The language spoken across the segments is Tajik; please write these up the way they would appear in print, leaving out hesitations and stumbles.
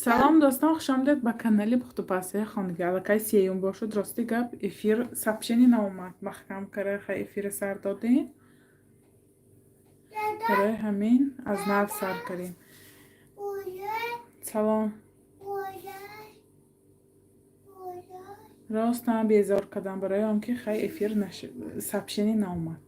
Салом, дӯстон, хушомадед ба канали Пухтупазҳои хонагӣ. Аллакай сеюм бор шуд, рости гап, эфир сообщение наомад. Маҳкам кара, хай, эфира сар додем. Барои ҳамин аз нав сар кардем. Салом. Ростам, безор кардам, барои он ки, хай, эфир сообщение наомад.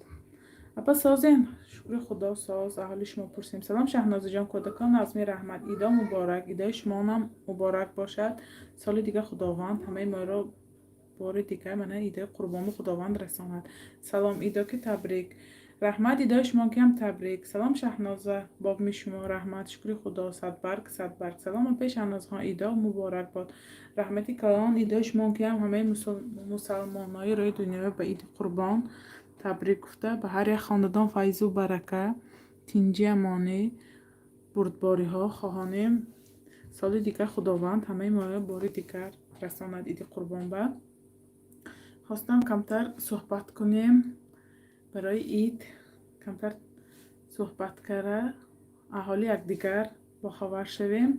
Апа, созем? Шукри Худо, соз. Аҳоли шумо пурсем. Салом, Шаҳнозаҷон, кӯдакон назми, раҳмат. Идо муборак, идои шумонам муборак бошад. Соли дигар Худованд ҳамаи моро бори дигар мана идои қурбону Худованд расонад. Салом, идоки табрик. Раҳмат, идои шумо киам табрик. Салом, Шаҳноза, бобми шумо? Раҳмат, шукри Худо, садбарг, садбарг. Салом, апаи Шаҳнозахон, идо муборак бод. Раҳмати калон, идои шумо киам, ҳамаи мусалмонои рӯи дунё ба иди қурбон табрик гуфта, ба ҳар як хонадон файзу барака, тинҷи, амонӣ, бурдбориҳо хоҳонем. Соли дигар Худованд ҳамаи моро бори дигар расонад иди қурбонба. Хостам камтар суҳбат кунем барои ид, камтар суҳбат кара, аҳоли якдигар бохабар шавем.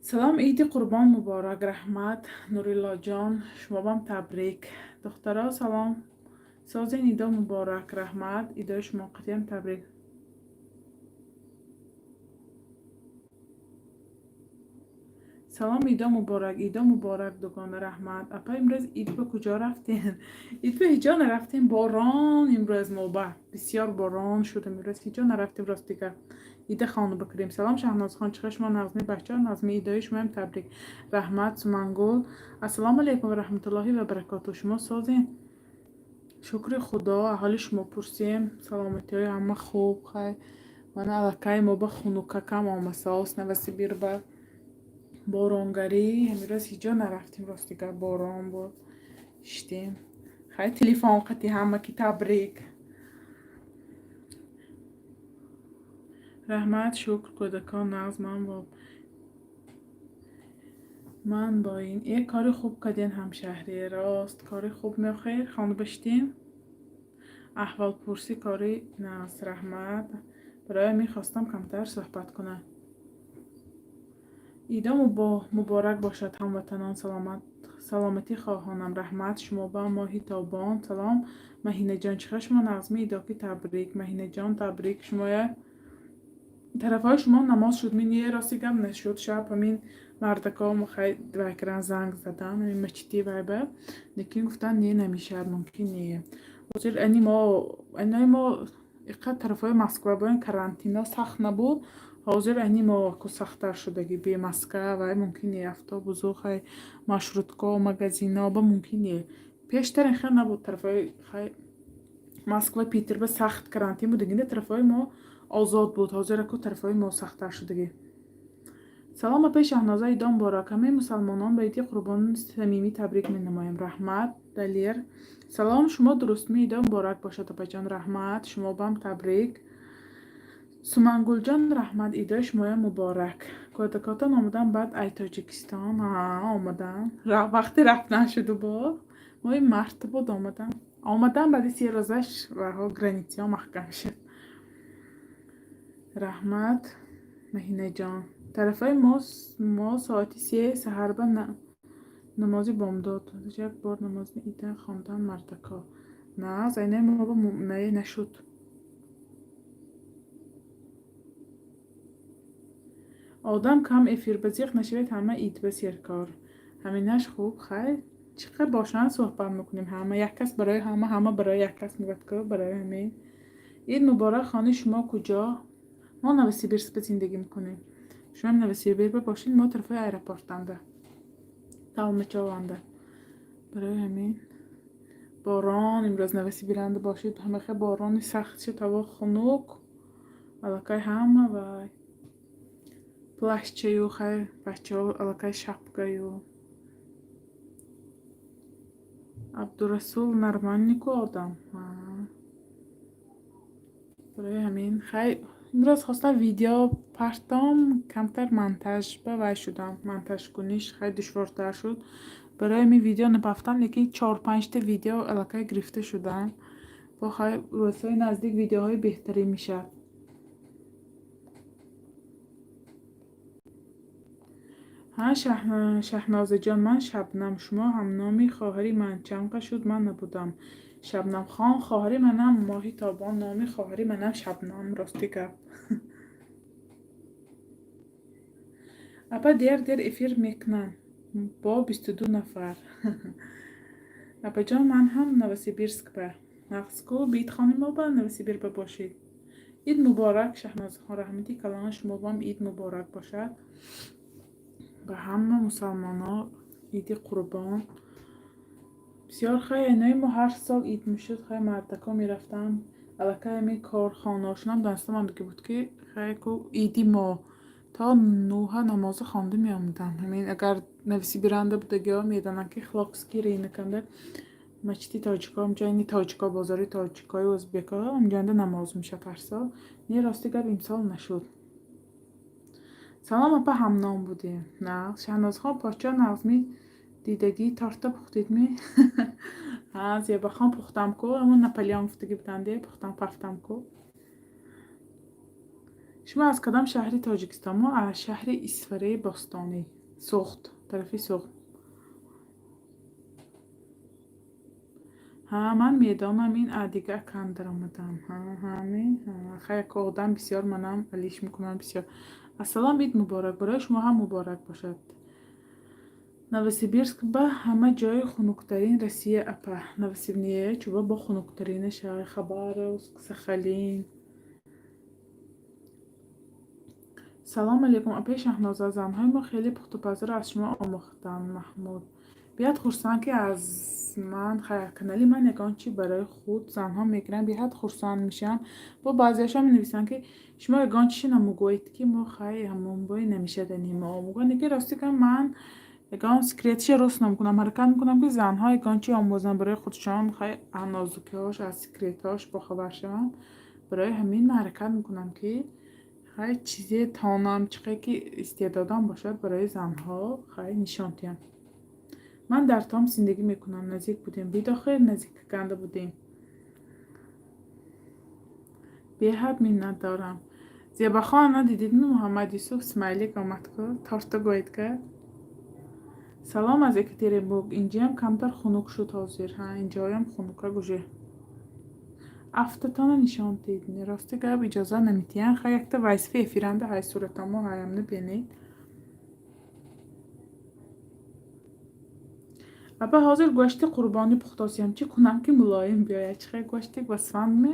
Салом, иди қурбон муборак. Раҳмат, Нуриллоҷон, шумобам табрик. Духтаро, салом, созен? Идо муборак. Раҳмат, идои шумо қатъиям табрик. Салом, идо муборак. Идо муборак, дугона. Раҳмат. Апа, имрӯз ид ба куҷо рафтем? Ид ба ҳеҷ ҷо нарафтем, борон имрӯз моба бисёр борон шуд, имрӯз ҳеҷ ҷо нарафтем, ростига, ида хона бикунем. Салом, Шаҳнозхон, чихел шумо? Нағзми, бачаҳо нағзми? Идои шумоям табрик. Раҳмат, Сумангул. Ассалому алайкум ва раҳматуллоҳи ва баракоту. Шумо созем? Шукри Худо, аҳоли шумо пурсем, саломатиҳои ҳама хуб. Хай, мана аллакай мо ба хунукакам омасаос Новосибир ба боронгарӣ. Ҳамирӯз ҳеҷ ҷо нарафтем, ростига, борон буд, шиштем. Хай, телефон қати ҳама ки табрик. Раҳмат, шукр, кӯдакон нағз. Ман бо ин е кори хуб кардем, ҳамшаҳрӣ, рост, кори хуб меохер, хона баштем, аҳволпурсӣ кори нағз. Раҳмат. Барои ҳамин хостам камтар суҳбат кунам. Идо муборак бошад, ҳамватанон, саломатӣ хоҳонам. Раҳмат, шумо ба моҳи тобон. Салом, Маҳинаҷон, чихел шумо? Нағзми? Идоки табрик. Маҳинаҷон, табрик шумоя. Тарафҳои шумо намоз шуд? Ми не, рости гап, нашуд. Шаб ҳамин мардако хай вай кардан, занг задан ҳамин мачити вайба, лекин гуфтанд, не, намешавад, мумкин не. Ҳозир ани мо, анои мо иққад тарафҳои Москва боян карантино сахт набуд, ҳозир ани мо ку сахттар шудагӣ, бе маска вай мумкин не, автобусу, хай, маршрутко, магазино ба мумкин не. Пештар ин хел набуд. Тарафҳои, хай, Москва, Питер ба сахт карантин буд, лекин тарафҳои мо озод буд, ҳозир аку тарафҳои мо сахттар шудагӣ. Салом, апаи Шаҳноза, идо муборак. Ҳамаи мусалмонон ба иди қурбони самимӣ табрик менамоем. Раҳмат, Далер. Салом, шумо дурустми? Идо муборак бошад, апаҷон. Раҳмат, шумобам табрик. Сумангулҷон, раҳмат, идои шумоям муборак. Кӯдакотон омадан баъд ай Тоҷикистон? Омадан, вақте рафтан шуду бо моҳи март буд омадан. Омадан, баъди 3 рӯзаш ваҳо границаҳо маҳкам шуд. Раҳмат, Маҳинаҷон. Тарафҳои мо соати 3 саҳарба намози бомдод. Як бор намози ида хондан мардако. На, зайнаи мо не, нашуд. Одам кам, эфирба зиқ нашавед, ҳама идба серкор. Ҳаминаш хуб, хай, чӣ қадр бошанд, суҳбат мекунем ҳама, як кас барои ҳама, ҳама барои як кас мегӯяд ку, барои ҳамин. Ид муборак, хонаи шумо куҷо? Мо Новосибирскба зиндагӣ мекунем. Шумо Новосибирба бошед, мо тарафҳои аэропортанда. Толмачованда. Барои ҳамин борон имрӯз Новосибиранда бошед, ҳамаха борони сахт шуд, ҳаво хунук, аллакай ҳама вай плащчаю, хай, бачаҳо аллакай шапкаю. Абдурасул нормальный ку одам. Барои ҳамин, хай, имрӯз хостам видео партом, камтар монтаж ба вай шудам, монтажкуниш, хай, душвортар шуд. Барои ҳамин видео напафтам, лекин чор панҷта видео аллакай гирифта шуданд. Бо, хай, рӯзҳои наздик видеоҳои беҳтарин мешавад. Ҳа, Шаҳнозаҷон, ман Шабнам, шумо ҳамноми хоҳари ман. Чанқа шуд, ман набудам. Шабнамхон хоҳари манам, Моҳи Тобон номи хоҳари манам Шабнам, рости гап. Апа, дер дер эфир мекунам бо 22 нафар. Апаҷон, ман ҳам Новосибирск ба. Нағзку, биид хони мо ба Новосибир ба бошед. Ид муборак, Шаҳнозахон, раҳмати калон, шумо бам ид муборак бошад. Ба ҳама мусалмоно иди Қурбон. Бисёр хай, инои мо ҳар сол ид мешуд, хай мардако мерафтанд. Аллакай ҳамин корхонаошонам донистамондаги буд, ки хай ку иди мо то нӯҳа намоза хонда меомаданд. Ҳамин агар Новосибиранда будагиҳо медонанд, ки Хлокский рыноканда мачиди тоҷико, ҳамҷо ини тоҷико, бозори тоҷикои ӯзбеко, ҳамҷоанда намоз мешавад ҳар сол. Не, рости гап, имсол нашуд. Салом, апа, ҳамном будем. Нағз. Шаҳнозхон, подшо нағзми дидагӣ, торта пухтидми? Ҳа, Зебахон, пухтам ку, ҳамон Наполеон гуфтагӣ буданде, пухтам, пафтам ку. Шумо аз кадом шаҳри Тоҷикистон? Мо аз шаҳри Исфараи бостонӣ, Суғд, тарафи Суғд. Ҳа, ман медонам, ин адига акам даромадам. Ҳа, ҳами хай яко одам бисёр манам алиш мекунам бисёр. Ассалом, ид муборак, барои шумо ҳам муборак бошад. Новосибирск ба ҳама ҷои хунуктарин Россия, апа. Новосибирск чуба бо хунуктарина шаҳр Хабаровск, Сахалин. Салом алейкум, апаи Шаҳноза, занҳои мо хеле пухтупазро аз шумо омӯхтанд, Маҳмуд. Беҳад хурсанд, ки аз ман канали ман ягон чи барои худ занҳо мегиранд, беҳад хурсанд мешавам. Бо баъзеашон менависанд, ки шумо ягон чизе намугӯед, ки мо хай ҳамонбои намешадани мо омӯгӯ. Ки рости гап, ман ягон секретиша рост намекунам, ҳаракат мекунам, ки занҳо ягон чи омӯзанд барои худшон, хай аз нозукиҳош, аз секретҳош бохабар шаванд. Барои ҳамин ман ҳаракат мекунам, ки хай чизе тонам, чиқе ки истеъдодам бошад, барои занҳо хай нишон диҳам. Ман дар Том зиндагӣ мекунам, наздик будем. Бидохир наздик ганда будем. Беҳад миннатдорам. Зебахон, ана дидидми, Муҳаммад Юсуф смайлик омад ку, торта гӯед кард. Салом аз Екатеринбург. Инҷиам камтар хунук шуд ҳозир. Ҳа, инҷоям хунука гуже. Афтатона нишон дид. Рости гап, иҷоза намедиҳанд. Хай якта вайсфи эфиранда ҳай суратамо ҳаямна бинед. Апа, ҳозир гӯшти қурбонӣ пухтосиям, чӣ кунам, ки мулоим биёяд? Чӣ хел гӯшти гӯсфанд ме?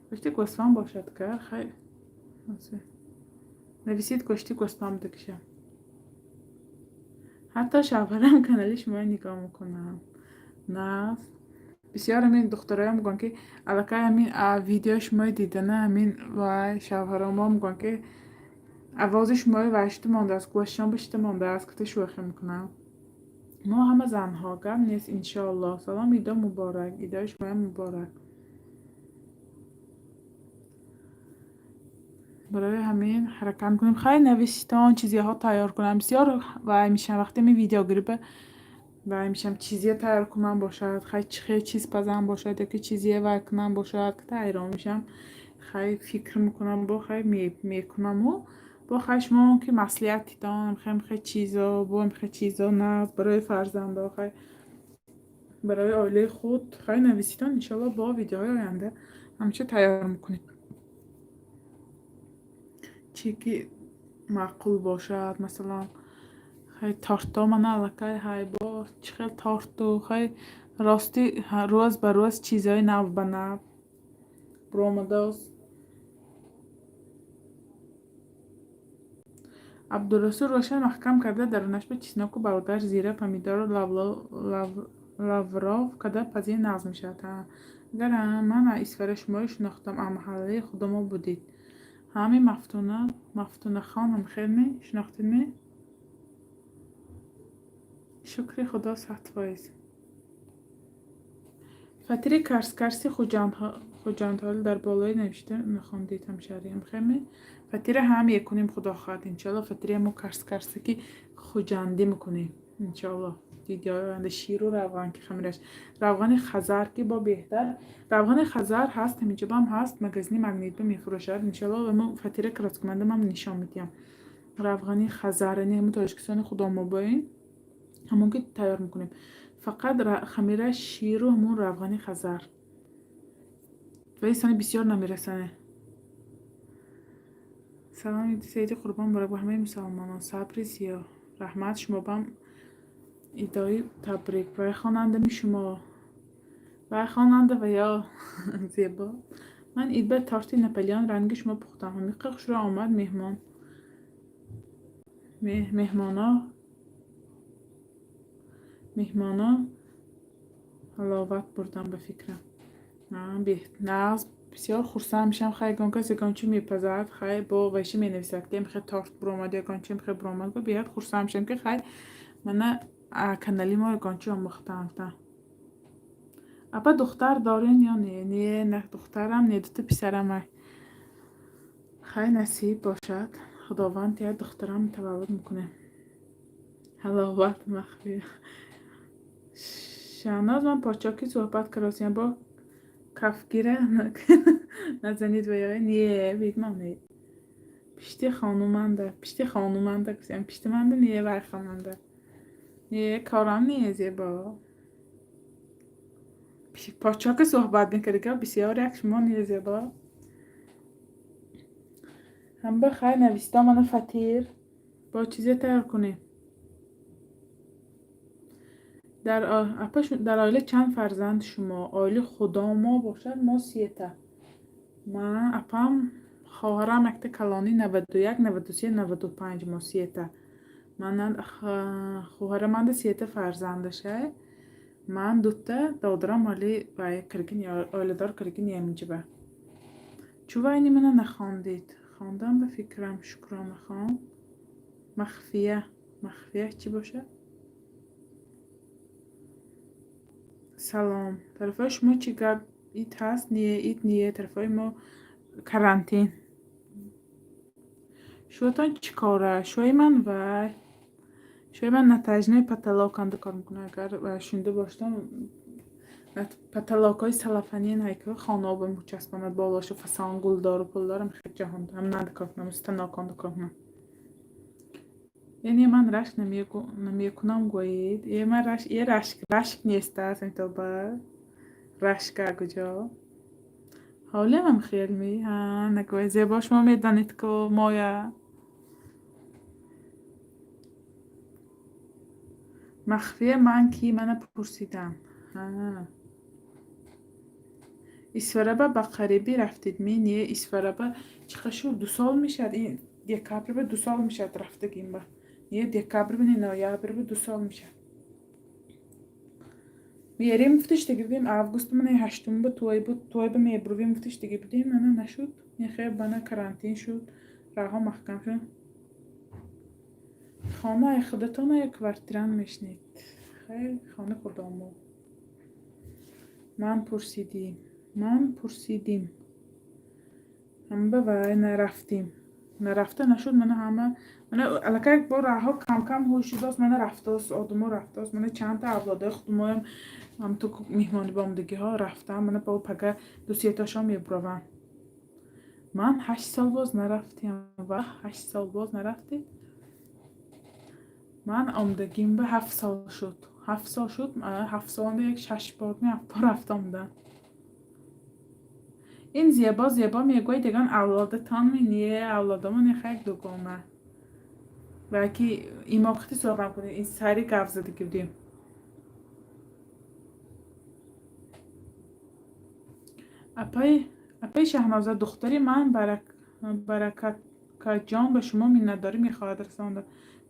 Гӯшти гӯсфанд бошад ка, хай нависид, гӯшти гӯсфанд будагиша. Ҳатто шавҳарам канали шуморо нигоҳ мекунам. Нағз. Бисёр ҳамин духтароям мегӯянд, ки аллакай ҳамин видеои шумои дидана ҳамин вай шавҳаромо мегӯянд, ки авози шумои вай шуда мондааст, гӯшашон бишида мондааст, гуфта шӯхӣ мекунам. Мо ҳама занҳо, гап нест, иншоаллоҳ. Салом, идо муборак, идои шумоям муборак. Барои ҳамин ҳаракат мекунем. Хай нависитон, чизиҳо тайёр кунам. Бисёр вай мешавам вақте ми видеогириба вай мешавам, чизие тайёр кунам бошад, хай чӣ хел чиз пазам бошад, ёки чизие вай кунам бошад, ҳайрон мешавам. Хай фикр мекунам, бо хай мекунаму бо хай шумо ки маслиҳатитон, хай хай чизо, бо хай чизо нағз барои фарзандо, хай барои оилаи худ, хай нависитон, иншоалло бо видеоҳои оянда ҳамеша тайёр мекунем. Чӣ ки маъқул бошад, масалан, хай тортҳо мана аллакай ҳай бо чӣ хел торту хай рости рӯз ба рӯз чизҳои нав ба нав баромадааст. Абдурасул рошан маҳкам карда, дарунаш ба чесноку болгар, зира, помидору лавров карда пазӣ, нағз мешавад. Ҳа, агар ман Исфара шуморо шинохтам, а маҳаллаи худамо будед. Ҳами Мафтуна, Мафтунахон ҳам хел ме? Шинохтед ме? Шукри Худо, 100%. Фатири карскарси Хуҷандҳоли дар болои навишта нахондед, ҳамшаҳриям хел ме? Фатира ҳам мекунем, худо хоҳад, иншоалло, фатири мо карскарсе ки хуҷандӣ мекунем, иншоалло. Видеои оянда ширу равған ки хамираш. Равғани хазар ки бо беҳтар. Равғани хазар ҳаст, ҳаминҷобам ҳаст, магазини Магнитба мефурӯшад. Иншоалло мо фатира краскомандамам нишон медиҳам. Равғани хазар, яъне ҳамун Тоҷикистони худомо бо ин ҳамон ки тайёр мекунем. Фақат хамира, ширу ҳамун равғани хазар. Ва сани бисёр намерасане. Салом, Саиди Қурбон муборак ба ҳамаи мусалмонон. Сабри зиё. Раҳмат, шумо бам идои табрик. Вай хонандами шумо. Вай хонанда ва ё зебо. Ман идба торти Наполеон ранги шумо пухтам. Ҳамиқа хушро омад меҳмон. Меҳмоно ҳаловат бурдам ба фикрам. Нағз, бисёр хурсанд мешавам. Хай, ягон кас ягон чӣ мепазад, хай, бо вайши менависад, ки мехе торт буромад, ягон чи мехе буромад, беҳад хурсанд мешавам, ки хай, мана канали мо ягон чи омӯхтаам. Апа, духтар дорен ё не? Не, на духтарам, не, дута писарам. Ай, хай, насиб бошад, Худованд як духтарам таваллуд мекунем. Ҳаловат махфӣ. Шаҳноз, ман почоки суҳбат каросиям бо кафгира назанид ва ё не бигмонед. Пишти хонуманда, пишти хонуманда гуфтем, пиштиманда не, вай хонанда. Не, корам не, зебо. Почоки суҳбат мекардига бисёр як шумо не, зебо. Ҳамба хай нависта мана фатир бо чизе тайёр кунем. Дар апа, дар оила чанд фарзанд шумо? Оили худомо бошад, мо сета. Ман, апам, хоҳарам якта калонӣ 91, 93, 95, мо сета. Ман хоҳараманда сета фарзандашай. Ман дута, додарам ҳоли вай киргин, оиладор киргин яминҷиба. Чӯ вайни мана нахондед? Хондам ба фикрам, Шукронахон. Махфия, махфия чӣ бошад? Салом. Тарафҳои шумо чӣ гап? Ид ҳаст? Не, ид не, тарафҳои мо карантин. Шӯятон чӣ кора? Шӯи ман вай. Шӯи ман натяжной потолоканда кор мекунад. Агар шунида бошедам, потолокҳои салафанин ҳайки хонаҳо ба мучаспонад, болошу фасон гулдору пулдорам, хеле ҷаҳон ҳамнанда кор кунам, станоконда кор кунам. Яъне ман рашк намекунам гӯед. Е ман рашк, е рашк, рашк нест аст интоба. Рашка куҷо? Ҳолиам хел ми? Ҳа, нагӯед, зебо, шумо медонед ку моя. Махфия ман кӣ мана пурсидам. Ҳа. Исфараба ба қарибӣ рафтед ми? Не, Исфараба чӣ қадр шуд? 2 сол мешавад. Ин декабрба 2 сол мешавад рафтагим ба. Не, декабрба, не, ноябрба 2 сол мешавад. Мерем гуфташтаги будем август, мана ҳаштумба той буд, тойба мебурвем гуфташтаги будем, мана нашуд. Нехе бана карантин шуд, раҳо маҳкам шуд. Хонаи худатона ё квартиран мешнед? Хеле хона худомо. Ман пурсидим. Ман пурсидим. Ҳамба вай нарафтим. Нарафта нашуд, мана ҳама мана аллакай бо раҳо кам-кам ҳуй шудааст, мана рафтааст, одамо рафтааст, мана чандта авлодои худумоям ҳамту меҳмонӣ ба омадагиҳо рафтам, мана бо пага ду сетошон мебураванд. Ман 8 сол боз нарафтем ва 8 сол боз нарафтед? Ман омадагим ба 7 сол шуд. 7 сол шуд, 7 соланда як шаш бор ҳафт бор рафта омадам. Ин зебо зебо мегӯед, ягон авлодатон ми? Не, авлодамон як дугона. Балки имоқити суҳбат кунед, ин сари гап задагӣ будем. Апаи Шаҳноза, духтари ман Баракаҷон ба шумо миннатдорӣ мехоҳад расонда.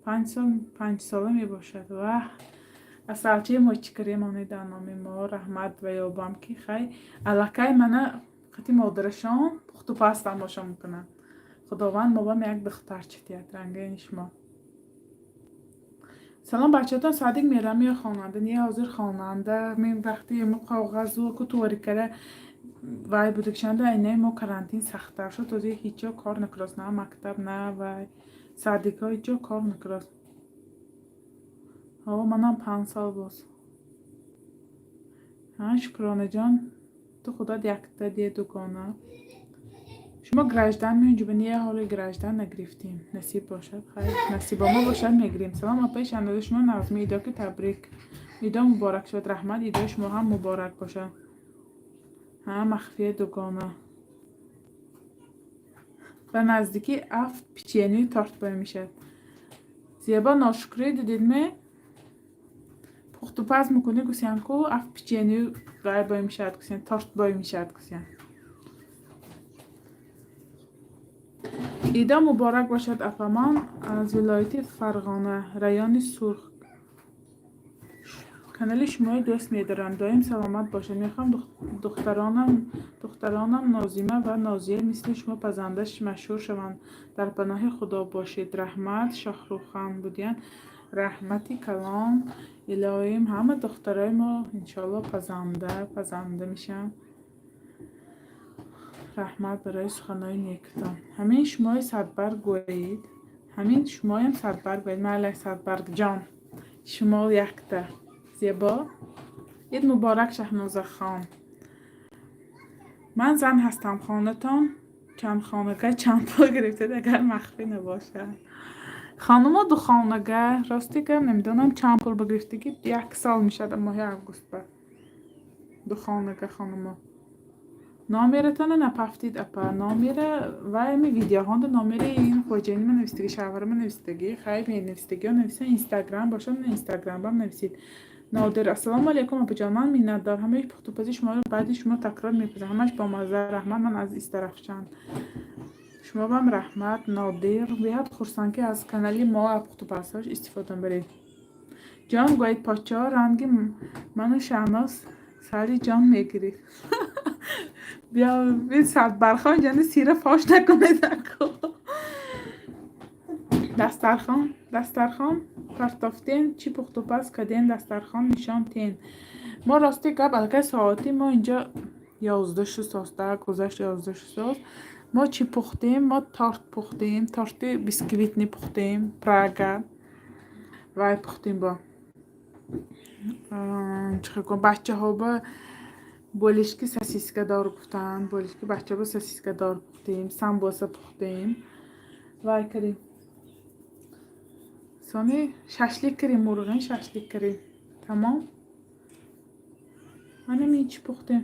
5 сол, 5сола мебошад. Ваҳ, асалчаи мо чӣ кардем дар номи мо, раҳмат ва ёбам ки хай аллакай мана қати модарашон пухту паст тамошо мекунанд. Худованд мо бам як духтарча диҳад рангини шумо. Салом, бачаҳотон садик мерам ё хонанда? Не, ҳозир хонанда. Мен вақти коғазу ку туворикара вай будагшанда айнаи мо карантин сахттар шуд. Ҳозир ҳеҷ ҷо кор накардааст, на мактаб, на вай садикҳо ҳеҷ ҷо кор накардааст. Ҳо, манам 5 сол боз. Ҳа, Шукронаҷон, ту худат якта де дугона. Шумо граждан меонҷубани, ҳоли граждан нагирифтем. Насиб бошад, хайр, насибомо бошад, мегирем. Салом, апаи Шаҳноза, шумо нағзми? Идоки табрик, идо муборак шавад. Раҳмат, идои шумо ҳам муборак бошад. Ҳа, махфия дугона. Ба наздикӣ афт печенью торт бой мешавад. Зеба, ношукрӣ дидидме? Пухтупаз мекунӣ, гусян ку, афт печенью вай бой мешавад, гусян, торт бой мешавад, гусян. Идо муборак бошад, апа. Ман аз вилояти Фарғона, райони Сурх. Канали шуморо дӯст медорам. Доим саломат бошед. Мехоҳам духтаронам Нозима ва Нозия мисли шумо пазанда машҳур шаванд. Дар паноҳи Худо бошед. Раҳмат, Шоҳрухан будиян. Раҳмати калон. Илоҳим, ҳама духтарои мо иншоалло пазанда мешаванд. Раҳмат барои суханҳои некутон. Ҳамин шумои садбарг гӯед. Ҳамин шумоям садбарг гӯед. Майла, садбаргҷон. Шумо якта. Зебо. Ид муборак, Шаҳнозахон. Ман зан ҳастам. Хонатон чанд хонага, чанд пул гирифтед, агар махфӣ набошад? Хонумо духонага, рости гап, намедонам чанд пул бигирифтагӣ, як сол мешавад, моҳи август ба. Духонага хонумо. Номератона напафтид, апа. Номера вай ами видеоҳонда номери ин хоҷаини ман навистагӣ, шавҳарама навистагӣ, хай менавистагиҳо нависа, Инстаграм бошад, Инстаграмбам нависед. Нодир, ассалому алайкум, апаҷон, ман миннатдор. Ҳамаи пухтупази шуморо баъди шумо такрор мепазам. Ҳамаш бомазза. Раҳмат, ман аз Истарафшан. Шумо бам раҳмат, Нодир. Беҳад хурсанд, ки аз канали мо пухтупазҳош истифода баред. Ҷон гӯед, подшоҳ ранги ману Шаҳноз сари ҷон мегирифт. Биё, садбархон ҷани, сира фош накунед ако. Дастархон партофтен, чӣ пухтупаз кардем, дастархон нишон тен. Мо, рости гап, аллакай соати мо инҷо 11 шусоз, гузашт 11 шусоз. Мо чӣ пухтем? Мо торт пухтем, торти бисквитный пухтем, Прага. Вай пухтем бо. Чӣ бачаҳо ба болишки сосискадор гуфтанд, болишки бачаҳо ба сосискадор пухтем, самбоса пухтем. Вай кардем. Сони шашлик кардем, мурғин шашлик кардем. Тамом. Анам ин чӣ пухтем?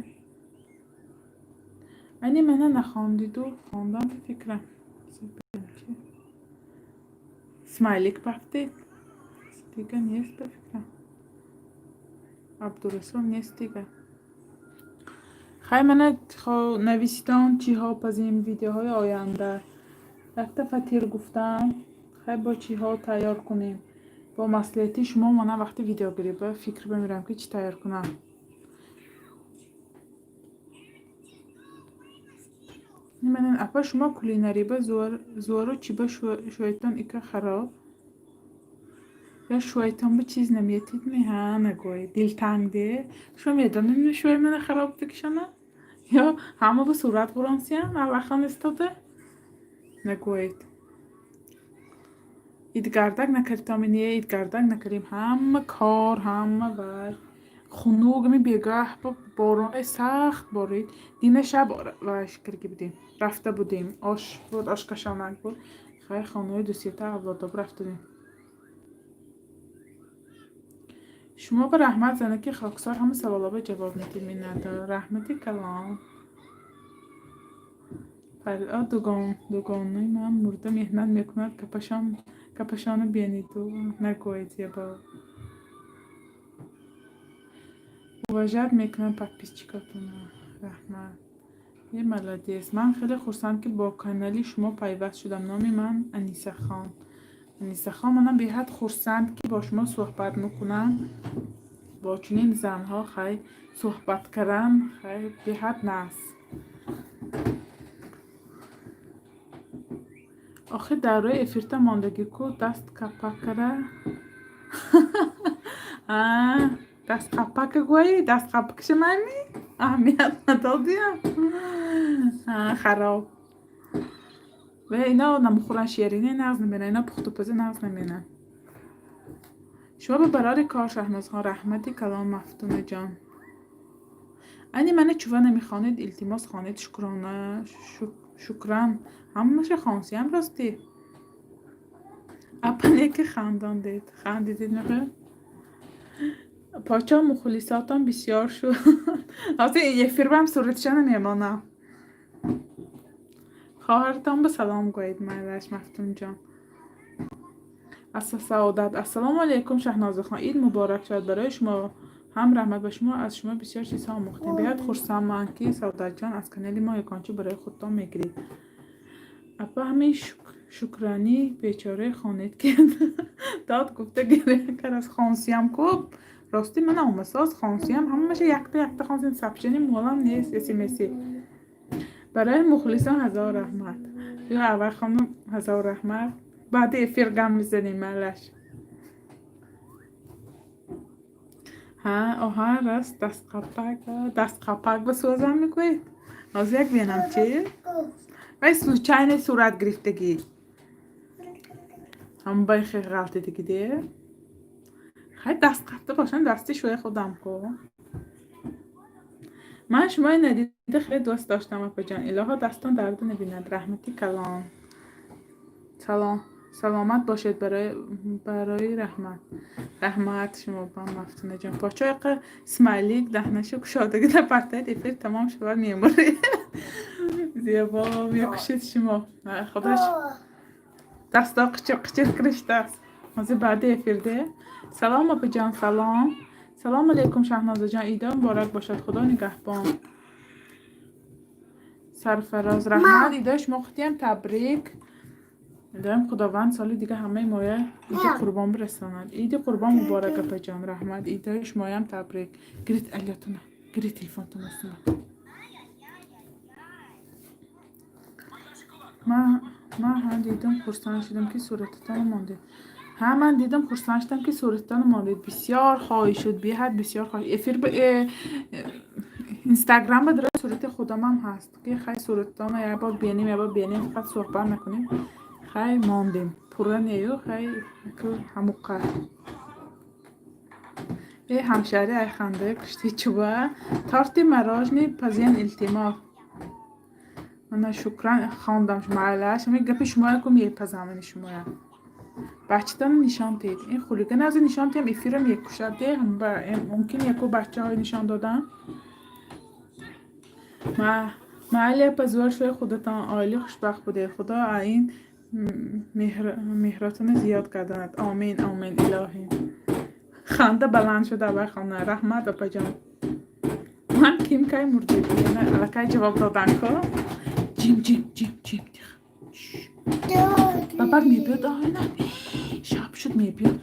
Ани мана нахондиду, хондам фикрам. Смайлик пафтед. Дига нест ба фикрам. Абдурасул нест дига. Хай, мана нависитон, чиҳо пазем видеоҳои оянда. Якта фатир гуфтам, хай бо чиҳо тайёр кунем. Бо маслиҳати шумо мана вақти видеогирӣ ба фикр бимирам, ки чӣ тайёр кунам. Манан, апа, шумо кулинарӣ ба зуару чӣ ба шӯйтон ика хароб? Ё шӯйтон ба чиз наметид ми? Ҳа, нагӯед. Дилтанг де. Шумо медонед, шӯи мана хароб бикшона? Ё ҳама ба сурат буронсиям аллахон истода? Нагӯед. Идгардак накардем, не, идгардак накардем. Ҳама кор, ҳама вай. Хунук, ами бегаҳ борони сахт борид. Дина шаб вайш карда будем. Рафта будем. Ош буд, ош кашонак буд. Хай, хонаи дусета авлодоб рафта будем. Шумо ба раҳмат, занаки хоксор, ҳама саволҳо ба ҷавоб медиҳед, миннатдор. Раҳмати калон. Дугонаи ман мурда меҳнат мекунад, капашону бениду. Нагӯед, зебо. Уважать мекунам подписчикатонро. Раҳмат. Е, молодец. Ман хеле хурсанд, ки бо канали шумо пайваст шудам. Номи ман Анисахон. Анисахон, манам беҳад хурсанд, ки бо шумо суҳбат мекунам. Бо чунин занҳо хай суҳбат кардан хай беҳад нағз. Охир дар рӯи эфирта мондагӣ ку, даст капакара. Даст қапака гӯӣ, даст қапакша мани? Аҳамият надодиям. Хароб. Ва ино намухӯранд, шерини нағз намебинанд, ино пухтупазӣ нағз намебинанд. Шумо ба барори кор, Шаҳнозхон, раҳмати калон, Мафтунаҷон. Ани мана чува намехонед, илтимос, хонед, шукрона. Шукран, ҳамаша хонсиям, ростӣ. Апане ки хандондед, хандидед, мехоҳед? Почо, мухлисотон бисёр шуд. Ҳозир эфирбам суратшона мемонам. Хоҳартон ба салом гӯед, майлаш, Мафтунҷон. Саодат: «Ассалому алайкум, Шаҳнозахон, ид муборак шавад барои шумо ҳам. Раҳмат ба шумо, аз шумо бисёр чизҳо омӯхтем. Беҳад хурсандман, ки, Саодатҷон, аз канали мо ягонча барои худтон мегиред. Апа, ҳамин шукранӣ бечораи хонед, ки дод гуфта гиря кард аз хонсиям ку. Ростӣ, ман омасоз хонсиям, ҳамаша якта якта хонсиям, сообщение молам нест, смси. Барои мухлисон ҳазор раҳмат». Ё аввал хонум, ҳазор раҳмат, баъди эфир гам мезанем, малаш. Ҳа, оҳа, раст, дастқапак, дастқапак ба сӯзам мегӯед. Ҳозир як бинам, чи вай случайно сурат гирифтагӣ, ҳамбай хел ғалтидагӣ де. Хай, даст қапта бошам, дасти шӯи худам ку. Ман шумои надида хеле дӯст доштам, апаҷон. Илоҳо, дастон дарда набинад. Раҳмати калон. Салом, саломат бошед. Барои раҳмат, раҳмат шумо ба, Мафтунаҷон. Почоиқа смайлик даҳнашу кушодагӣ дар партаид, эфир тамом шавад, мемуред. Зебо мекушед шумо. Худош, дасто қичир қичир кириштааст. Ҳозир баъди эфирде. Салом, апаҷон, салом. Салом алейкум, Шаҳнозаҷон, идо муборак бошад, Худо нигаҳбон. Сарфароз, раҳмат, идои шумо худиам табрик. Илоҳим, Худованд соли дига ҳамаи моя иди қурбон бирасонад. Иди қурбон муборак, апаҷон, раҳмат, идои шумоям табрик. Гирит алётона, гирит телефонтон. Ман ҳам дидам, хурсанд шудам, ки сурататонро мондед. Ҳа, ман дидам, хурсанд шудам, ки сурататонро мондед. Бисёр хоҳиш шуд, беҳад бисёр хоҳиш. Эфир Инстаграм ба дара сурати худамам ҳаст, ки хай, сурататонро як бор бинем, як бор бинем, фақат суҳбат накунем. Хай, мондем, пурра нею, хай, ҳамуқа. Э, ҳамшаҳри, ай хандаи кушти чуба. Торти мороженое пазен, илтимос. Мана, шукран, хондам, майлаш. Ҳамин гапи шумоя ку мепазам, ини шумоя. Бачатонро нишон диҳед. Ин хулиган аз нишон диҳам, эфирам мекушад де. Мумкин яку бачаҳои нишон додан. Майли, апа, зӯр шӯи худатон, оили хушбахт будед. Худо ин меҳротонро зиёд гардонад. Омин, омин, илоҳӣ. Ханда баланд шуд аввай хона. Раҳмат, апаҷон. Ман ким, кай мурдед? Аллакай ҷавоб додан ко. Ҷим, ҷим, ҷим, ҷим. Бабак мебиёд, оина. Шаб шуд, мебиёд.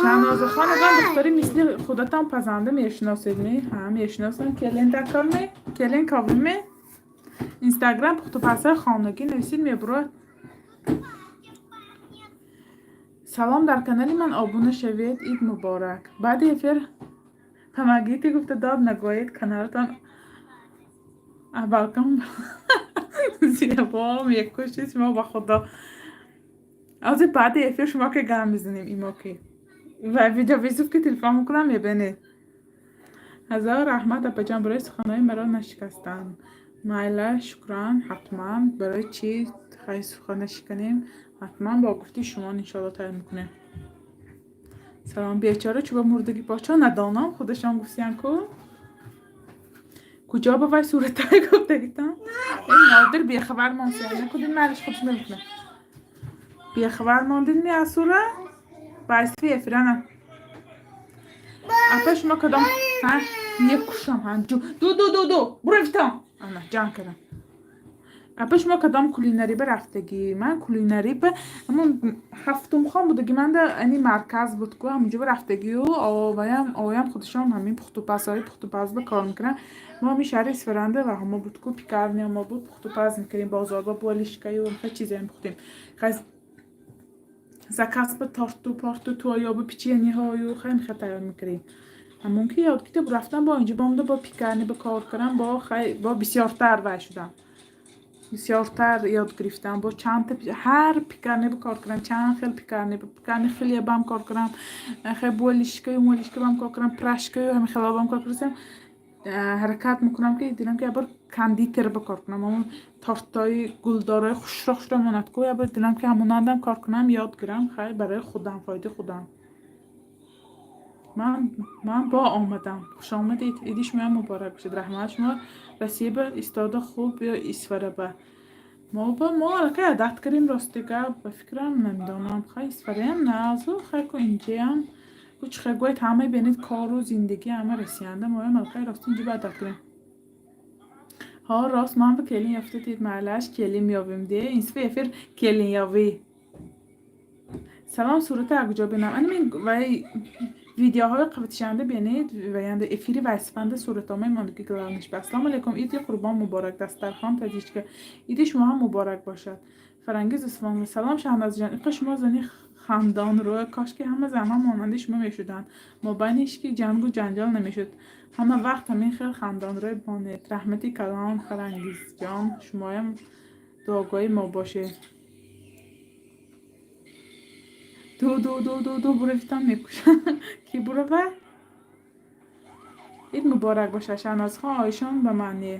Шаҳнозахон, ягон духтари мисли худатон пазанда мешиносед ме? Ҳа, мешиносам. Келин дакор ме? Келин ковӣ ме? Инстаграм пухтупазҳои хонагӣ нависид, мебурад. Салом, дар канали ман обуна шавед, ид муборак. Баъди эфир помогите гуфта дод нагӯед, каналатон балкон. Зебо мекушед шумо, ба Худо. Ҳозир баъди эфир шумо ки гам мезанем, имо ки ва видеовызов ки телефон мекунам, мебинед. Ҳазор раҳмат, апаҷон, барои суханҳои маро нашикастан. Майла, шукран, ҳатман. Барои чӣ хай сухан нашиканем? Ҳатман бо гуфти шумо иншоалло тайёр мекунем. Салом, бечора чӯба мурдагӣ почо надонам, худашон гуфтиян ку. Куҷо ба вай суратҳои гуфтагитон? Ин Нодир бехабар монсия. Накудин мариш худш мекунад. Бехабар мондин ми аз сурат? Байсфи эфирана. Апа, шумо кадом ҳа мекушам, ҳа ду ду ду ду буравитон. Ана ҷанг кардам. Апа, шумо кадом кулинарӣ ба рафтагӣ? Ман кулинарӣ ба ҳамун ҳафтумхон будагӣ, манда ани марказ буд ку, ҳамунҷо ба рафтагию ваям оям худашон ҳамин пухтупазҳои пухтупаз ба кор мекунанд. Мо ҳамин шаҳри Исфаранда ва ҳамо буд ку, пекарня мо буд, пухтупаз мекардем, бозорба болишкаю хел чизое мепухтем. Заказ ба торту порту туоёбу печенье ҳою хеле хел тайёр мекардем. Ҳамон ки ёд китоб рафтам, бо инҷо бомда, бо пекарня ба кор кардам, бо хай бо бисёртар вай шудам, бисёртар ёд гирифтам. Бо чандта ҳар пекарня ба кор кардам, чанд хел пекарня, пекарня хлебам кор кардам, хел болишкаю молишкабам кор кардам, пирожкаю ҳамин хелобам кор кардам. Ҳаракат мекунам, ки дилам ки ябор кондитер ба кор кунам. Ҳамон тортҳои гулдорҳои хушро хушро монад ку, ябор дилам ки ҳамонандам кор кунам, ёд гирам. Хай, барои худам, фоидаи худам. Ман бо омадам. Хушомадед, иди шумоям муборак бошад. Раҳмат. Шумо Россия ба истода хуб ё Исфара ба? Мо аллакай одат кардем, рости гап, ба фикрам, намедонам. Хай, Исфараям назу, хай ку инҷаям ку чӣ хел гӯед, ҳамаи бинед, кору зиндагӣ ҳама Россиянда, моям аллакай рости инҷа ба одат кардем. Ҳо, рост, ман ба келин ёфта дид, майлаш, келин меёбем де, инсифи эфир келинёбӣ. Салом, сурата куҷо бинам? Анамин вай видеоҳои қабатишанда бинед, ваянда эфири вайсифанда суратҳо мемонад, ки главный ш ба. Ассалому алайкум, иди қурбон муборак, дастархон таҷичка. Иди шумо ҳам муборак бошад. Фарангиз Усмонова, салом, Шаҳнозҷон, иқа шумо зани хандонрӯ, кошки ҳама занҳо монанди шумо мешуданд, мобайни ҳеч ки ҷангу ҷанҷол намешуд. Ҳама вақт ҳамин хел хандонрӯй бонед. Раҳмати калон, Фарангизҷон, шумоям дуогӯи мо бошед. Ду ду ду ду ду буравитон мекушам. Ки бурава? Ид муборак бошад, Шаҳнозхон, оишон ба маъне.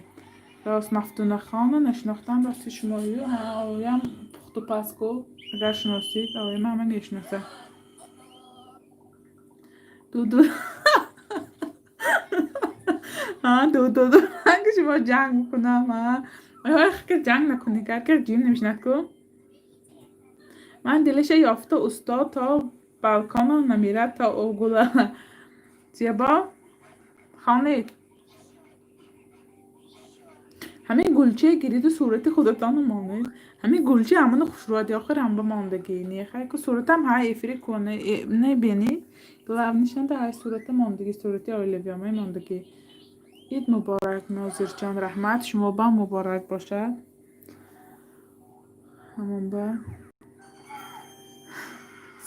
Рост, Мафтунахона нашинохтам, рости шумою оям пухту паз ку, агар шиносид, оям ҳама мешиносад. Дуду ду ду ду ранги шумо ҷанг мекунам. Ки ҷанг накунӣ, ки ҷим намешинад ку. Ман дилаша ёфта устод то балконо намирад то гула. Зебо хонед. Ҳамин гулчае гириду сурати худатонро монед. Ҳамин гулча ҳамоно хушрӯяд, охир ҳам ба мондагӣ не, хай ку суратам ҳай эфири куна не бинӣ. Главный шанда ҳай сурата мондагӣ, сурати оилавиёмаи мондагӣ. Ид муборак, Нозирҷон, раҳмат, шумо бам муборак бошад. Ҳамон ба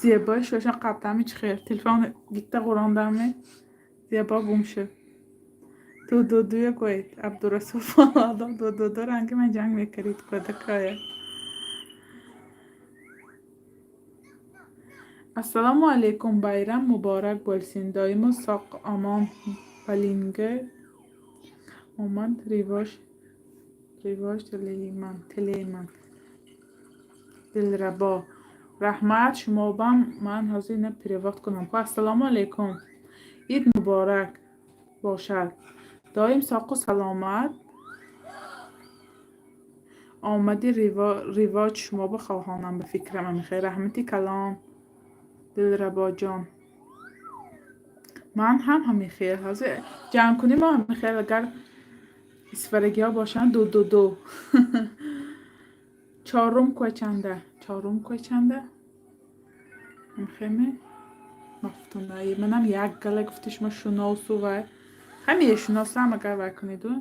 зебои шошон қабдами чӣ хел телефон гитта ғурондами зебо гум шуд. Ду ду дуя гӯед, Абдурасул Фоладо, ду ду ду ранги ман ҷанг мекардид, кӯдакая. Ассалому алайкум, байрам муборак bo'lsin, doimo sog' omon bolinga omad rivoj tilayman. Дилрабо, раҳмат, шумобам. Ман ҳозир ина перевод кунам. Ассалому алайкум, ид муборак бошад, доим соқу саломат, омади ривоҷ шумо бихоҳонам, ба фикрам амихел. Раҳмати калон, Дилрабоҷон. Ман ҳам ҳамин хел ҳозир ҷанг кунем, мо ҳамин хел, агар исфарагиҳо бошанд, ду ду ду. Чорум кӯчанда, чорум кӯчанда ҳамхеме мафтунаи манам як гала гуфти шумо шуносу вай ҳамие шуносам, агар вай куниду.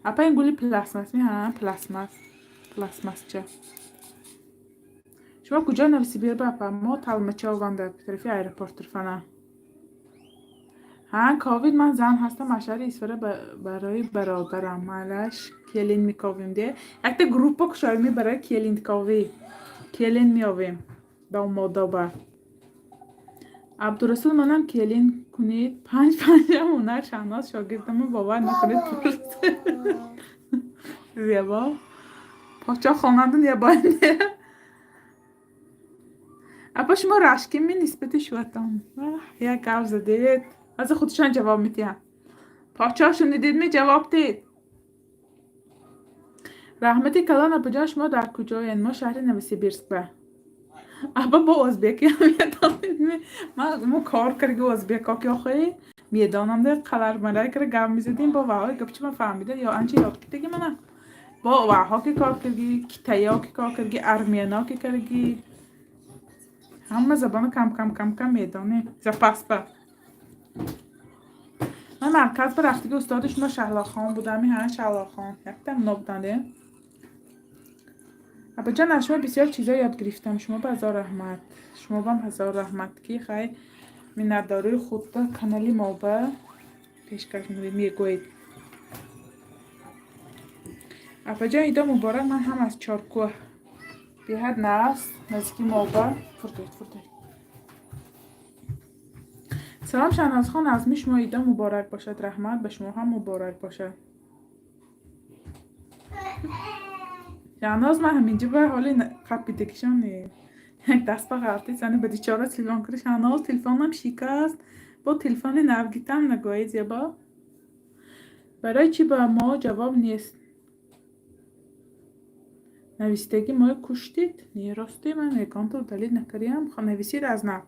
Апа, ин гули пластмас ми? Ҳа, пластмас, пластмасча. Шумо куҷо, Новосибир ба, апа? Мо Талмачованда, тарафи аэропорт тарафана. Ҳа, ковид, ман зан ҳастам аз шаҳри Исфара, барои бародарам малаш келин мековем де. Якта группа кушоем барои келинковӣ, келин меёвем домодоба. Абдурасул, манам келин кунед, панҷ панҷам ҳунар Шаҳноз шогирдама, бовар накунед. Зебо почо хонанду небояд. Апа, шумо рашкими нисбати шуватон? Як гап задед, аз худшон ҷавоб медиҳам. Подшоҳ, шунидидми, ҷавоб дед. Раҳмати калон, апаҷон, шумо дар куҷоед? Мо шаҳри Новосибирск ба. Аба, бо ӯзбекиам медонед? Мо кор карги ӯзбеко ки охи медонам де, қалармарай кара гап мезадем бо ваҳои гапчи ман фаҳмида ё анча ёд кидаги мана бо ваҳо ки кор карги, китаё ки кор карги, армяно ки карги, ҳама забоно кам кам кам кам медонем запас ба. Ман марказ ба рафтаги устоди шумо Шаҳлохон будами? Ҳа, Шаҳлохон якта мно буданд. Абаҷон, аз шумо бисёр чизо ёд гирифтам, шумо ба ҳазор раҳмат. Шумо бам ҳазор раҳмат, ки хай миннатдории худ ба канали мо ба пешкаш мегӯед. Апаҷон, идо муборак, ман ҳам аз Чоркӯҳ, беҳад наст наздики мо ба фурдед фурдед. Салом, Шаҳнозхон, азми шумо ида муборак бошад. Раҳмат, ба шумо ҳам муборак бошад. Шаҳноз, ман ҳаминҷа ба ҳоли қапидагишон як даст ба ғалтид, зани ба дичора телефон кард. Шаҳноз, телефонам шикаст, бо телефони нав гитам, нагӯед, зебо. Барои чӣ ба мо ҷавоб нест? Нависитагӣ моро куштид? Не, рости ман ягонта удалить накардиам. Нависид аз нав.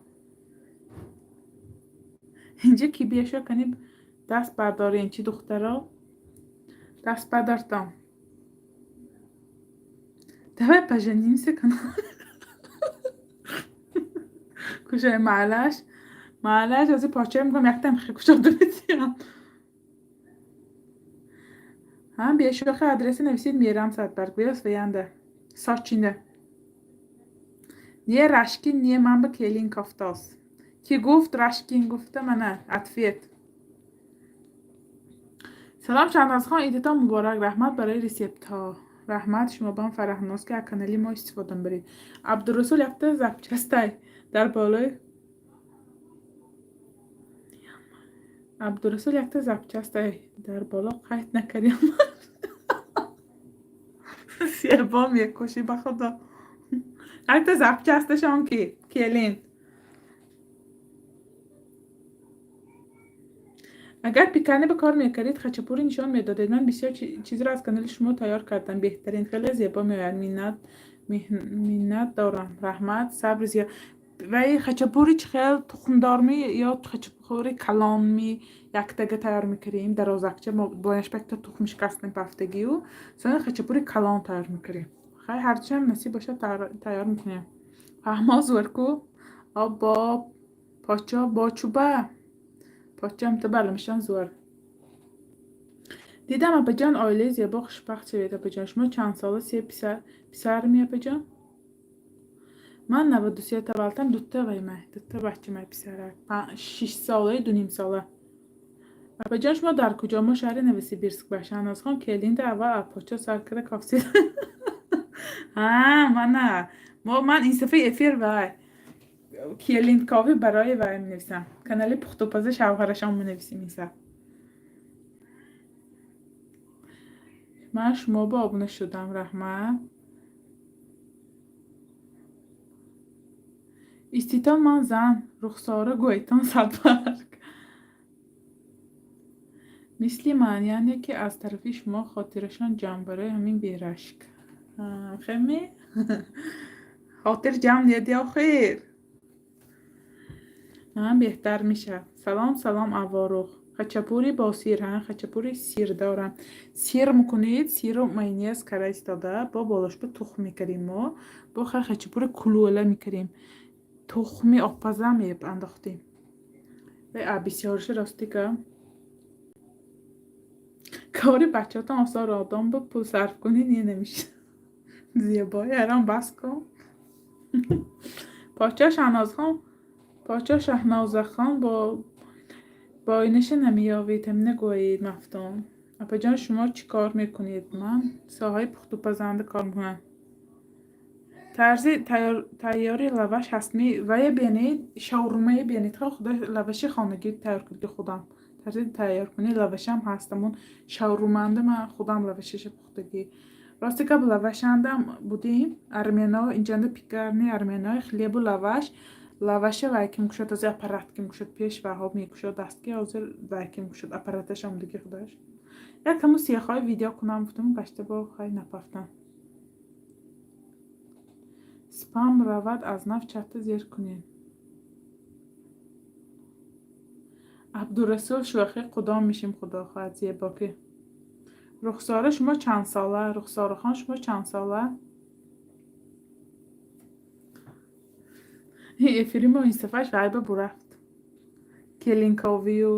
Инҷа ки биешо кани даст бардорен, чӣ духтаро? Даст бардортон. Давай поженимся кана. Кушай, маълаш. Маълаш, аз поча мекунам, яктам кушода метиям. Ҳа, биешохи адреси нависид, мерам садбарг. Биёс ваянда. Сочинда. Не рашкин, не ман ба келин кофтос. Ки гуфт рашкин гуфта, мана ответ. Салом, Шаҳнозхон, идатон муборак. Раҳмат барои рецептҳо. Раҳмат шумо бам, Фараҳноз, ки аз канали мо истифода мебаред. Абдурасул, якта запчастай дар болои Абдурасул, якта запчастай дар боло қайд накардем. Сербо мекушӣ, ба худо. Якта запчасташон ки келин. Агар пекарня ба кор мекардед, хачапури нишон медодед. Ман бисёр чизро аз канали шумо тайёр кардам. Беҳтарин, хеле зебо меояд. Миннат дорам. Раҳмат, сабри зиёд. Вай хачапури чӣ хел, тухмдорми ё хачапури калонми? Яктага тайёр мекардем, дарозакча, бояш якта тухм шикастем пафтагию, сони хачапури калон тайёр мекардем. Хай, ҳарчиам насиб бошад, тайёр мекунем. Фаҳмо, зӯрку? Обо почо бо чуба. Почам та баламишон зӯр. Дидам, апаҷон, оилаи зебо, хушбахт шавед, апаҷон. Шумо чандсола, се писарми, апаҷон? Ман 93 таваллудам, дута ваймай, дута бачамай писарак. 6 солаю 2,5 сола. Апаҷон, шумо дар куҷо? Мо шаҳри Новосибирск ба. Шаҳнозхон, келинда аввал аз почо сар карда кофсид. Ҳа, мана. Мо ман инсофи эфир вай. Келинковӣ барои вай менависам. Канали пухтупази шавҳарашон менависим инсаф. Ман шумо ба обуна шудам, раҳмат. Иститон ман зан, Рухсора гӯйтон садбарг. Мисли ман, яъне ки аз тарафи шумо хотирашон ҷамъ, барои ҳамин берашк. Хеми? Хотир ҷамъ неди охир. Беҳтар мешавад. Салом, салом, Аворух. Хачапури бо сир, ҳа, хачапури сир дорам. Сир мекунед, сиру майонез кара истода, бо болошба тухм мекардем мо. Бо хачапури кулӯла мекардем. Тухми обпаза меандохтем. А бисёрши ростика. Кори бачаҳотон осон, родом бу пул сарф кунӣ не намешавад. Зебои ҳаром, бас кун. Почо Шаҳнозхон, Почо Шаҳнозахон бо боинаша намеёвед, ҳамина гӯед, Мафтун. Апаҷон, шумо чӣ кор мекунед? Ман соҳаи пухтупазанда кор мекунам. Тарзи тайёри лаваш ҳастми? Вая бенед, шаурмая бенед, худо лаваши хонагӣ тайёр карди худам. Тарзи тайёркунии лавашам ҳаст, ҳамон шаурманда ман худам лавашаша пухтагӣ. Рости гап, лавашандам будем, армяно инҷанда пекарни армянои хлебу лаваш, лаваша вай ки мекушод, ҳозир аппарат ки мекушод, пеш ваҳо мекушод даст ки, ҳозир вай ки мекушод, аппараташ омадагӣ худаш. Як ҳамун сехҳои видео кунам гуфтам, гашта бо хай напафтам. Спам равад, аз нав чатта зер кунед. Абдурасул, шӯхӣ қудом мешим, худо хоҳад, зебокӣ. Рухсора, шумо чанд сола? Рухсорахон, шумо чанд сола? Эфири мо инсофаш вайба бурафт. Келинковию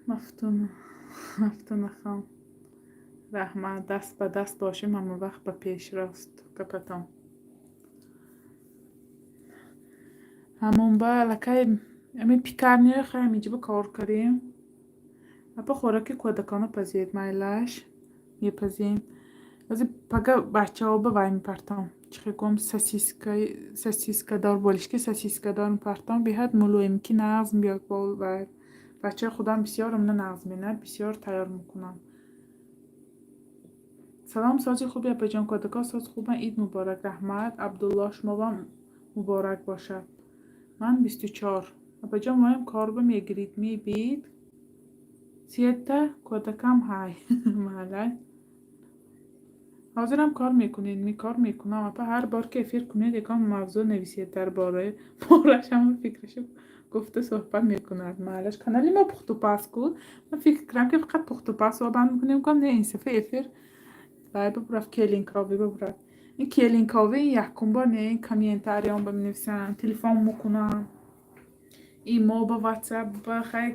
Мафтуна, Мафтунахон. Раҳмат, даст ба даст бошем ҳама вақт ба пеш, рост гапатон. Ҳамон ба аллакай ами пекарняро хай ҳаминҷо кор кардем. Апа, хӯроки кӯдакона пазед, майлаш мепазем. Ҳозир пага бачаҳо ба вай мепартом. Чихе гум, сосискадор, болишки сосискадор мепартом, беҳад мулоим, ки нағз меояд. Бачаи худам бисёр амна нағз менад, бисёр тайёр мекунам. Салом, сози хуби, апаҷон? Кӯдако соз хубанд? Ид муборак. Раҳмат, Абдуллоҳ, шумовам муборак бошад. Ман 24, апаҷон. Моям корба мегирид мебид, сета кӯдакам ҳай. Маҳаллай, ҳозирам кор мекунед? Ми кор мекунам, апа. Ҳар бор ки эфир кунед, ягон мавзӯъ нависед, дар бораи бораш ҳама фикрашо гуфта суҳбат мекунад. Маълаш, канали мо пухтупаз ку. Ман фикр кардам, ки фақат пухтупаз суҳбат мекунем. Гуфтам, не, инсафа эфир вай бубрафт, келинковӣ бубрафт. Ин келинковӣ якум бор не, ин комментариён ба менависанд, телефон мекунам, имо ба, Ватсап ба, хай,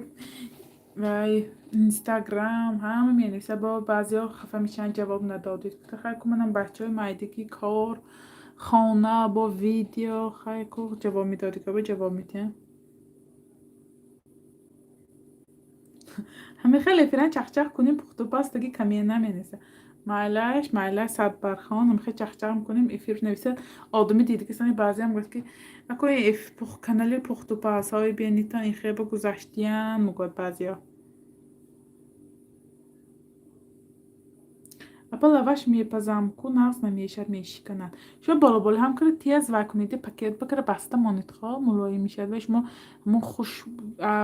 вай, Инстаграм, ҳама менависад. Бо баъзеҳо хафа мешаванд, ҷавоб надодед. Гуфта, хай ку, манам бачаҳои майдагӣ, кор, хона, бо видео, хай ку, ҷавоб медодӣ, ка ҷавоб медиҳам. Ҳамин хеле эфиран чахчах кунем, пухтупаз таги коммент наменависад. Майлаш, майлаш, садбархон, ҳамихел чахчах мекунем, эфир нависад. Одами дида ки сани баъзеам гуфт, ки ако канали пухтупазҳои бенитон ин хел ба гузаштиян, мегӯяд баъзеҳо. Апа, лаваш мепазам ку, нағз намешавад, мешиканад. Шумо болоболо ҳам кара тез вай кунед, пакет бакара баста монед, хо мулоим мешавад. Вай шумо ҳамон хуш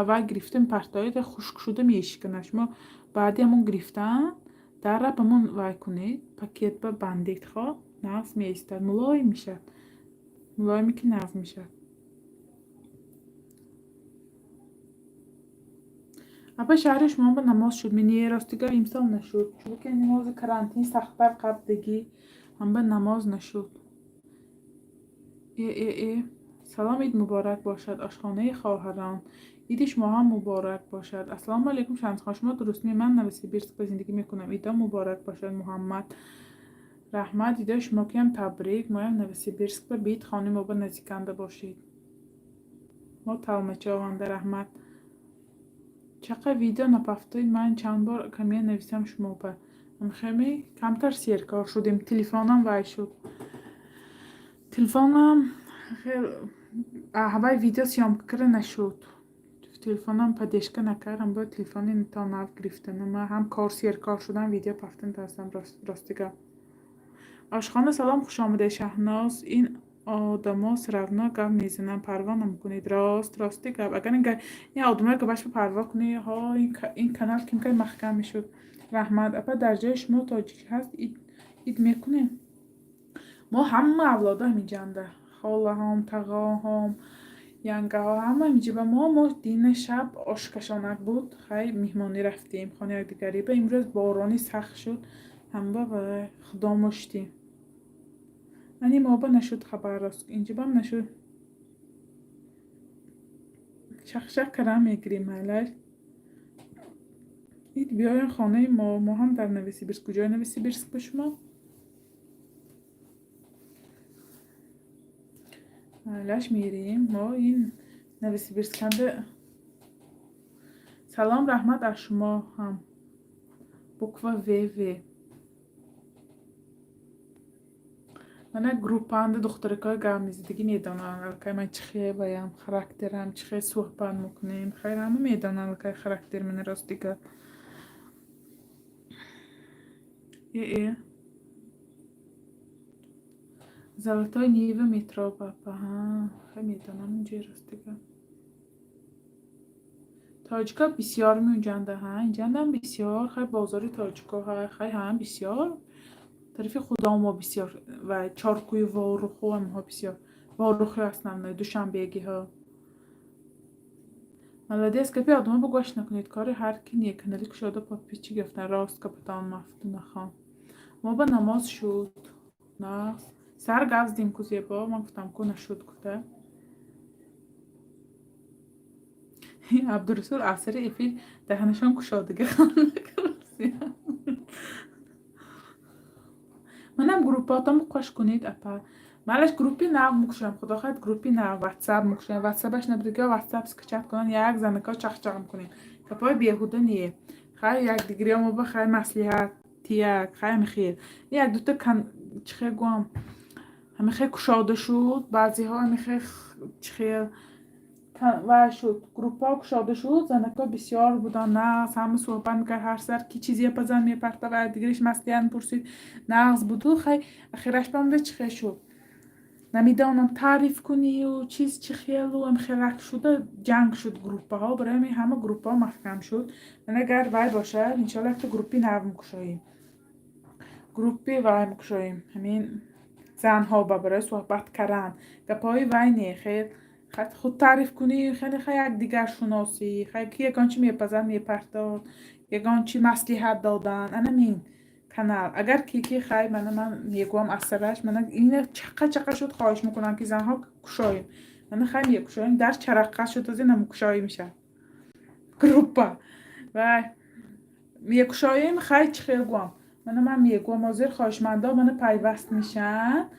вай гирифта мепартоед, хушк шуда мешиканад. Шумо баъди ҳамон гирифтан дарра ба ҳамон вай кунед, пакет ба бандед, хо нағз меистад, мулоим мешавад, мулоиме ки нағз мешавад. Апа, шаҳри шумо ба намоз шуд? Не, ростига, имсол нашуд, чунки намози карантин сахттар қабдагӣ, ҳамба намоз нашуд. Э, э, э, салом, ид муборак бошад, ошхонаи хоҳарон. Иди шумо ҳам муборак бошад. Ассалому алайкум, Шамсхон, шумо дурустми? Ман Новосибирск ба зиндагӣ мекунам. Идо муборак бошад, Муҳаммад. Раҳмат, идои шумо киам табрик. Моям Новосибирск ба бит, хони мо ба наздиканда бошед. Мо Талмачованда. Раҳмат. Чақа видео напафтоид? Ман чанд бор коммент нависам шумо ба. Хеле камтар серкор шудем, телефонам вай шуд, телефонам ҳавай видео съёмка кара нашуд, телефонам поддержка накардам, бояд телефони то нав гирифтанам. Ҳам кор серкор шудам, видео пафтан тастам, ростига. Ошхона, салом, хушомадед, Шаҳноз. Ин одамо всё равно гап мезананд, парво намекунед. Рост, рости гап, агар ин одаморо гапашро парво кунӣ, ҳо, ин канал кимкай маҳкам мешуд. Раҳмат, апа. Дар ҷои шумо тоҷик ҳаст, ид мекунем. Мо ҳама авлода ҳаминҷанда, холаҳом, тағоҳом, янгаҳо, ҳама ҳаминҷа. Мо дина шаб ошкашонак буд, хай, меҳмонӣ рафтем хонаи якдигарӣ ба. Имрӯз борони сахт шуд, ҳама ба худомо шудем. Ани моба нашуд хабар, рост, инҷабам нашуд. Чахчах карам мегирем, майлаш. Ид биёем хонаи мо, мо ҳам дар Новосибирск. Куҷои Новосибирск ба шумо? Майлаш, мерем мо ин Новосибирсканда. Салом, раҳмат, аз шумо ҳам. Буква ВВ. Мана группаанда духтаракҳои гап мезадагӣ медонанд аллакай ман чӣ хел ваям, характерам чӣ хел, суҳбат мекунем. Хайр, ҳама медонанд аллакай характери мана, рости гап. Э, э, Золотой Нива метро бапа. Хай, медонам инҷои, рости гап. Тоҷика бисёр меунҷанда, ҳа, инҷандам бисёр. Хай, бозори тоҷико, хай, ҳам бисёр. Тарафи худомо бисёр ва чоркӯи Воруху ҳамҳо бисёр. Ворухи основной, душанбегиҳо. Молодец, гапи одамо ба гӯш накунед, кори ҳар ки не, канали кушода подписчик гирифтан, рост гапатон, Мафтунахон. Мо ба намоз шуд. Нағз. Сар гап задем ку, зебо, ман гуфтам ку, нашуд гуфта. Абдурасул асари эфир даҳанашон кушодага ханда. Манам группаотон қош кунед, апа. Малаш, группи нав мекушам, худо хоҳад, группи нав Ватсап мекушам. Ватсапаш набудига, Ватсап скачать кунан, як занако чахчах мекунем. Гапҳои беҳуда не. Хай, якдигариё мо ба хай маслиҳат, тияк, хай, ҳамихел. Як дута чихел гӯям, Ҳамихе кушода шуд, баъзеҳо ҳамихе чихел вай шуд, группаҳо кушода шуд, занакҳо бисёр буданд, нағз ҳама суҳбат мекард, ҳар сар ки чизе пазан мепартавад, дигариш маслиҳат мепурсид, нағз буду. Хай, ахираш бамда чихел шуд, намедонам, таъриф кунию чиз чӣ хелу ҳамхелак шуда, ҷанг шуд группаҳо. Барои ҳамин ҳама группаҳо маҳкам шуд. Ман агар вай бошад, иншоалло, якта группи нав мекушоем, группи вай мекушоем, ҳамин занҳо ба барои суҳбат кардан, гапҳои вай не, хел худ таъриф кунӣ, хеле хай якдигаршуносӣ, хай ки ягон чи мепазад, мепартод, ягон чи маслиҳат додан, анамин канал. Агар ки хай, мана ман мегӯям аз сараш, мана ина чақа чақа шуд, хоҳиш мекунам, ки занҳо кушоем. Мана хай, мекушоем, дар чараққа шуд, аз ина мекушоем, мешавад группа вай мекушоем. Хай, чӣ хел гӯям, мана ман мегӯям, ҳозир хоҳишмандо мана пайваст мешаванд.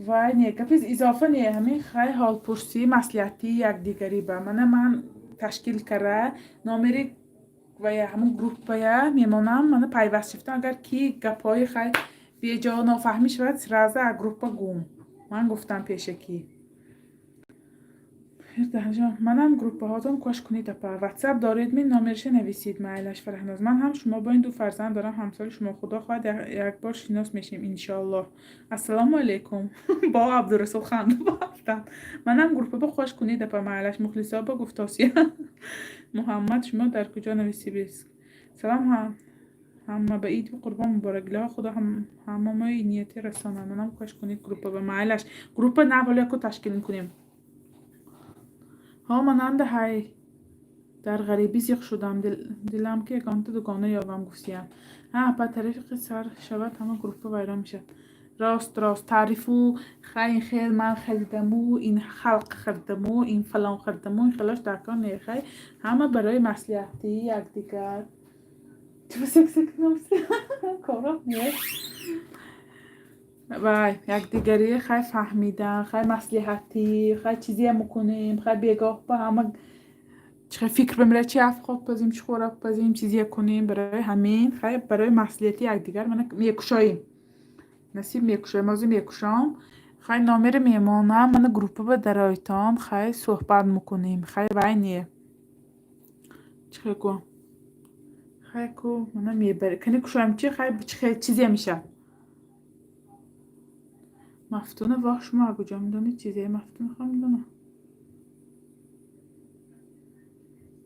Вай не, гапи изофа не, ҳамин хай ҳолпурсӣ, маслиҳатии якдигарӣ ба мана ман ташкил кара, номери ва ҳамун группая мемонам, мана пайваст шифтам. Агар ки гапҳои хай беҷо нофаҳмӣ шавад, сразу аз группа гум, ман гуфтам пешакӣ. Манам группаҳотон кош кунед, апа. Ватсап доред ми? Номерша нависид. Майлаш, Фарҳноз, ман ҳам шумо бо ин ду фарзанд дорам, ҳамсоли шумо. Худо хоҳад, як бор шинос мешем, иншоаллоҳ. Ассалому алайкум. Бо Абдурасул ханда рафтанд. Манам группа ба хош кунед, апа. Майлаш, мухлисо ба гуфтосия. Муҳаммад, шумо дар куҷо? Новосибирск. Салом ҳама, ба иди қурбон муборак. Илоҳо Худо ҳамамои нияти расонад. Манам кош кунед группа ба. Майлаш, группа нав ҳоло яко ташкил мекунем. Ҳо, мананда ҳай дар ғарибӣ зиқ шудам, дилам ки ягонта дугона ёбам гуфтиям. Ҳа, апа, тариқи сар шавад, ҳама группа вайрон мешавад. Рост, рост, таърифу хай, ин хел ман харидаму, ин халқ хардаму, ин фалон хардаму, ин хелош дар кор не. Хай, ҳама барои маслиҳатии якдигар. Коро не, вай якдигарӣ хай фаҳмидан, хай маслиҳатӣ, хай чизе мекунем, хай бегоҳ ба ҳама чихел фикр бамира, чи афхот пазем, чӣ хӯрок пазем, чизе кунем. Барои ҳамин хай барои маслиҳати якдигар мана мекушоем, насиб мекушоем, ҳозир мекушом. Хай, номери мемонам, мана группа ба даройтон, хай суҳбат мекунем. Хай, вай не, чихел гӯям, хай ку мана мебаре, кани кушоем, чи хай чизе мешавад. Мафтуна, воҳ, шумо аз куҷо медонед чизе? Мафтуна хом медонам.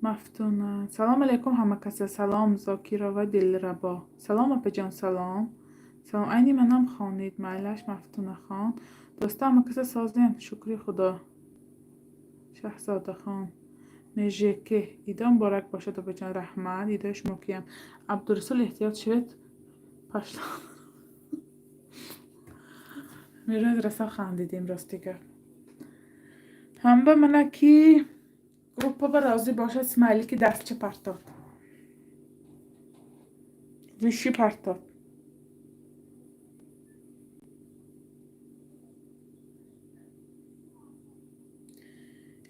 Мафтуна, салом алейкум ҳама каса. Салом, Зокирова Дилрабо. Салом, апаҷон, салом, салом. Айни манам хонед. Майлаш, Мафтунахон. Дӯста, ҳама каса созен? Шукри Худо. Шаҳзодахон межеке, идо муборак бошад, апаҷон. Раҳмат, идои шумо киям. Абдурасул, эҳтиёт шавед, пашто мероз раса хандидем. Рости гап, ҳамба мана ки группа ба розӣ бошад, смайли ки дастча партод, виши партод.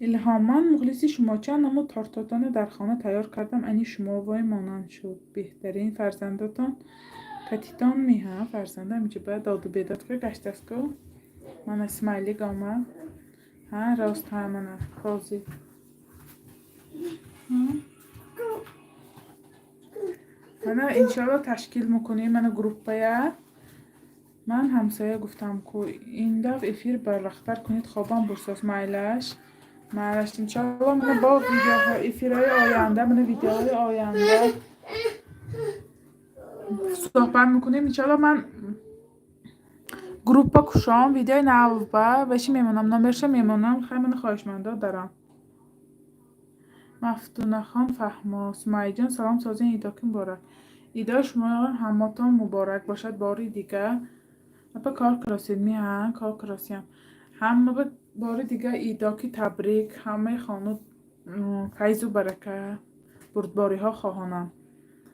Илҳом, ман мухлиси шумо, чанд намуд тортотонро дар хона тайёр кардам, айни шумовой монанд шуд. Беҳтарин. Фарзандатон катитон меҳа? Фарзандам инҷа ба доду бедод ка гаштааст ку. Мана смайлик омад. Ҳа, рост, ҳа, мана ҳозир. Мана иншоалло ташкил мекунем, мана группая. Ман ҳамсоя гуфтам ку, ин дафъ эфир барвақттар кунед, хобам бурсост. Майлаш, майлаш, иншоалло, мана бо видеоҳо, эфирҳои оянда, мана видеоҳои оянда суҳбат мекунем, иншоалло. Ман группа кушом, видеои навба ваши мемонам, номерша мемонам. Хай, мана хоҳишмандо дарам. Мафтунахон фаҳмо. Сумайҷон, салом, созин, идоки муборак. Идои шумо ҳаматон муборак бошад бори дигар. Апа, кор кросед меҳа? Кор кросиям. Ҳама бори дигар идоки табрик, ҳамаи хону файзу барака, бурдбориҳо хоҳонам.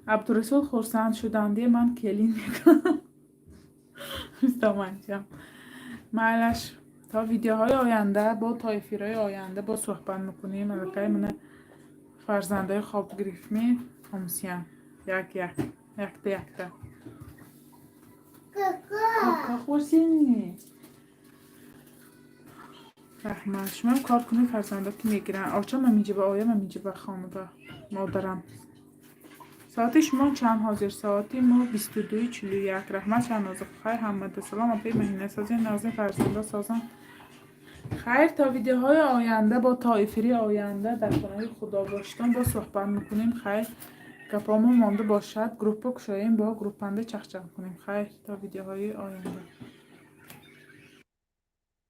Абдурасул хурсанд шуданде, ман келин мекунам. Мистоманҷам, майлаш, то видеоҳои оянда, бо то эфирҳои оянда боз суҳбат мекунем. Аллакай мана фарзандои хоб гирифтми, омсиям як як, якта якта. Кака хурсини. Раҳмат. Шумоам кор кунед, фарзандо ки мегиранд. Очам аминҷиба, оям аминҷиба, хонуба модарам. Соати шумо чанд ҳозир? Соати мо 22:41. Раҳмат, Шаҳноза. Хайр ҳамада. Салом, апаи Маҳина. Созен, нозин, фарзандо созан. Хайр, то видеоҳои оянда, бо то эфири оянда дар паноҳи Худо боштон, бо суҳбат мекунем. Хайр, гапомон монда бошад, группа кушоем, бо группанда чахчах кунем. Хайр, то видеоҳои оянда.